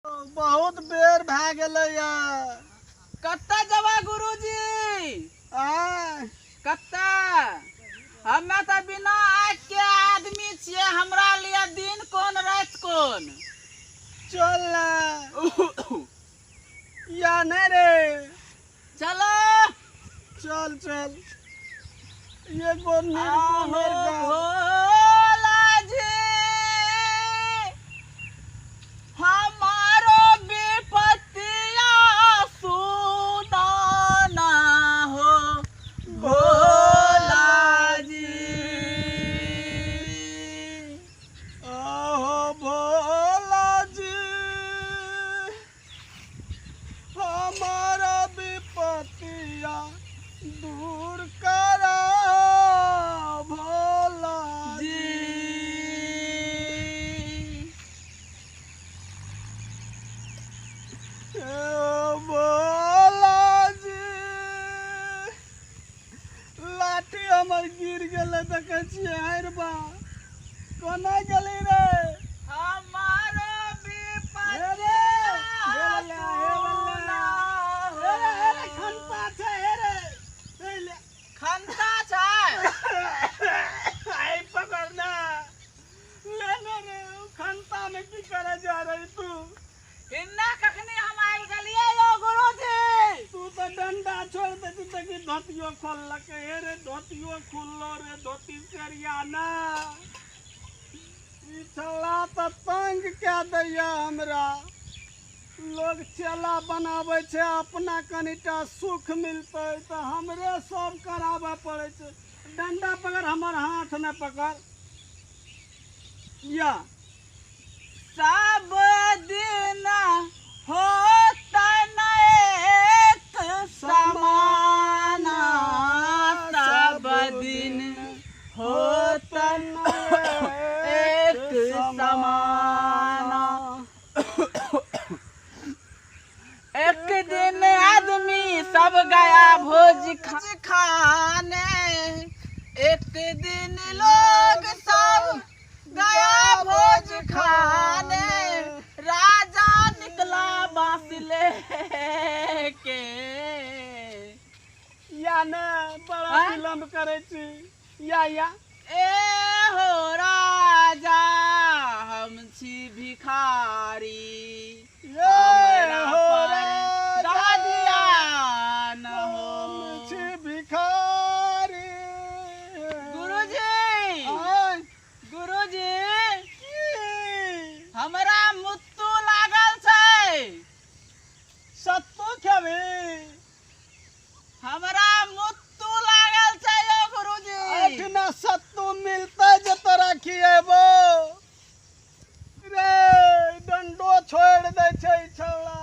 बहुत बेर भए गेलैया। कतऽ जेबै गुरुजी? आँय? कतऽ? हमे तऽ बिना आँखि के आदमी छियै, हमरा लिए दिन कोन राति कोन। चल ना या नहीं रे, चलो चल चल। ये गो निर्गुण भोला जी हमारो विपत्तिया सुनाना हो भोला जी। आहो भोला जी हमारा विपत्तिया दूर करा भोला जी। भोला जी लाठी हमर गिर गेलै, देखै छियै। आइर बा, कोना गेली रे? हमारो हे रे, हे बल्ला, हे बल्ला। हे रे, हे रे, खंता छै, हे रे। हे ले। खंता छै। आई पकड़ ना। ले ले रे, उ खंता में की करे जा रही तू? इन्ना कखनी हम आबि गेलियै यौ गुरुजी? तू तो डंडा छोड़ दे तू कि धोतियो खोललकै। हे रे, धोतियो खुललो रे, धोती सेरिया ना। ई छौड़ा तऽ तंग कए दैया हमरा। लोग चेला बनाबै छै, अपना कनिटा सुख मिलतै तऽ हमरे सब कराबऽ पड़ै छै। डंडा पकड़, हमर हाथ नहि पकड़। या सब दिन होता न एक समाना, सब दिन होता न एक समाना। एक दिन आदमी सब गया भोज खाने, एक दिन लोग सब गया भोज खाने, राजा निकला बांस लेके। या ने बड़ा आँय? विलम्ब करै छी। या या ए हो राजा, हम छी भिखारी, ये हमरा हो पर राजा, ध्यान हो। हम छी भिखारी। गुरुजी, आँय? गुरुजी, की? हमरा मुत्तू लागल छै। सत्तू खेबही? हमरा मुत्तू लागल छै यौ गुरुजी। एहिठिना सत्तू मिलतै जे तोरा खिएबो रे। डंडो छोड़ि दै छै ई छौड़ा।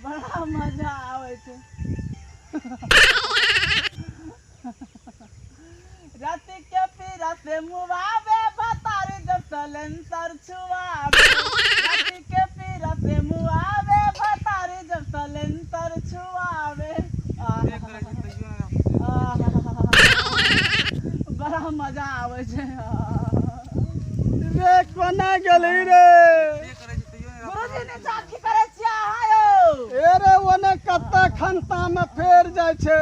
बड़ा मजा आबै छै। राति के पीरा से मुआवे भतारी जब सलेंसर छुआवे, राति के पीरा से मुआवे भतारी जब सलेंसर छुआवे। आहा, बड़ा मजा आबै छै। रे, कोना गेलही रे? गुरुजी, नीचा की करै छियै अहाँ यौ? हे रे, ओने कत्ता खंता में फेर जाइ छै।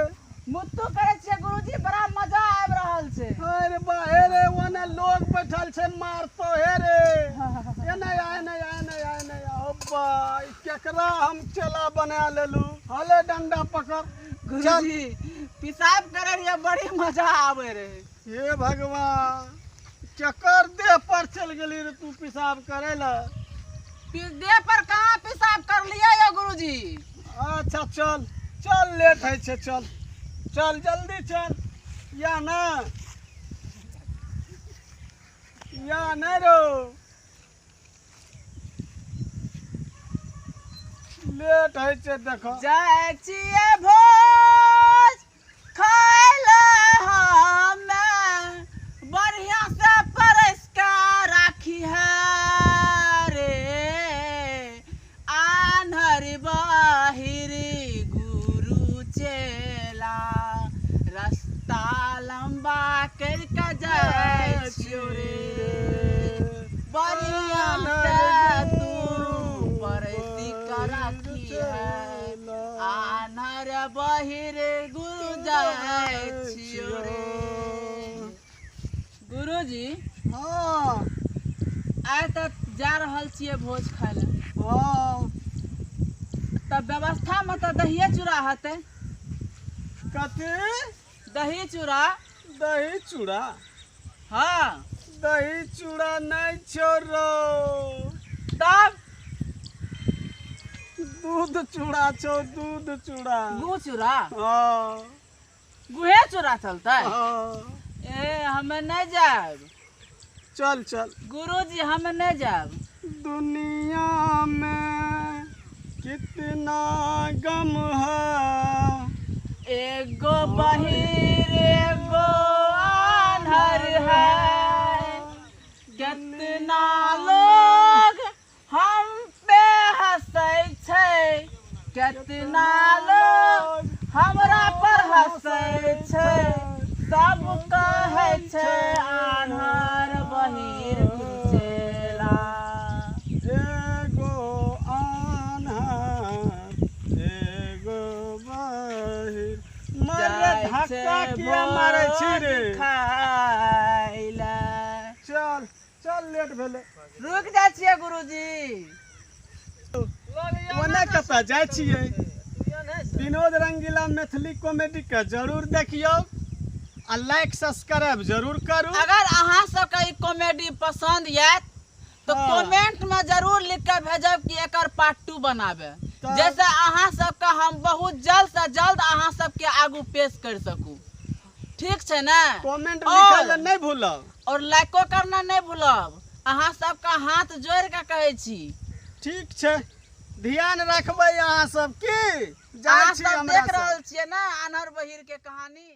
मुत्तू करै छियै गुरुजी, बड़ा मजा आबि रहल छै। अरे बा, हे रे, ओने लोग बैठल छै, मारतो। हे रे, एने आ, एने आ, एने आ, एने आ। ओ बा, ई केकरा हम चेला बना लेलू? हले, डंडा पकड़, चल। गुरुजी, पेशाब करे रहियै, बड़ी मजा आबै रहै। हे भगवान, चक्कर देह पर चल गेली रे तू पेशाब करे ला? देह पर कहाँ पेशाब करलियै यौ गुरुजी? अच्छा चल चल, लेट होइ छै, चल चल, जल्दी चल। या ना, या नहीं रो, लेट होइ छै देखो। जाइ छियै भोज खाय ले हमे, बढ़िया से परसि कऽ राखी है रे। आन्हर बहिर गुरु चेला, रस्ता लम्बा करि कऽ जाइ छियौ रे। गुरुजी। हँ। आइ तऽ जा रहल छियै भोज खाय लए। हँ। तऽ व्यवस्थामे तऽ दहिए चूड़ा हेतै। कथी? दही चूड़ा। दही चूड़ा? हँ। दही चूड़ा नहि छौ रौ। तब? दूध चूड़ा छौ, दूध चूड़ा। गुड़ चूड़ा? हँ। गुहे चूड़ा चलतै? हँ। ए हमे नहि जायब। चल चल। गुरुजी हमे नहि जायब। दुनिया में कितना गम है। एगो बहिर एगो आन्हर है, कितना लोग हम पे हंसै छै, कितना लोग हमरा पर हंसै छै, सब कहै छै आन्हर बहिर चेला। एगो आन्हर एगो बहिर। मार रे, धक्का किया मारै छी रे? खाइला। चल चल, लेट भेलै। रुकि जाइ छियै गुरुजी। ओने कतऽ जाइ छियै? विनोद रंगीला मैथिली कॉमेडी के जरूर देखियौ आ लाइक सब्सक्राइब जरूर करू। अगर अहाँ सबके ई कॉमेडी पसंद आयत तो हाँ। कमेंट में जरूर लिख के भेजब कि एकर पार्ट 2 बनाबे, तऽ- जैसे अहाँ सबके हम बहुत जल्द से जल्द अहाँ सबके आगू पेश कर सकू। ठीक छै ने? कमेंट और- लिखै लए नहि भूलब और लाइको करना नहि भूलब। अहाँ सबके हाथ जोड़ के कहै छी। ठीक छै, ध्यान रखबै अहाँ सब। की जाइ अहाँ छी सब हमरा देख सब? रहल छियै ने आन्हर बहिर के कहानी।